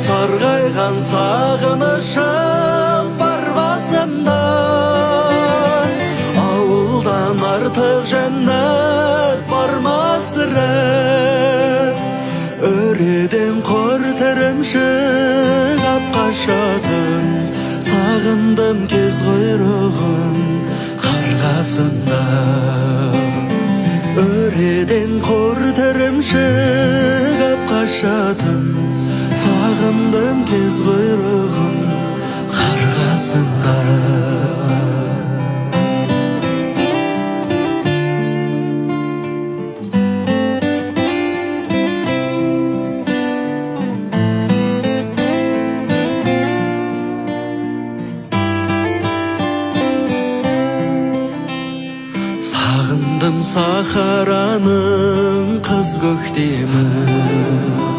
Сарғайған сағынышым бар басымда. Ауылдан артық жәннат бар ма сірә? Өреден қор ірімшік ап қашатын, сағындым кез құйрығын қарғасында. Өреден қор ірімшік ап қашатын, сағындым кез құйрығын қарғасында. Сағындым сахараның қыз көктемін.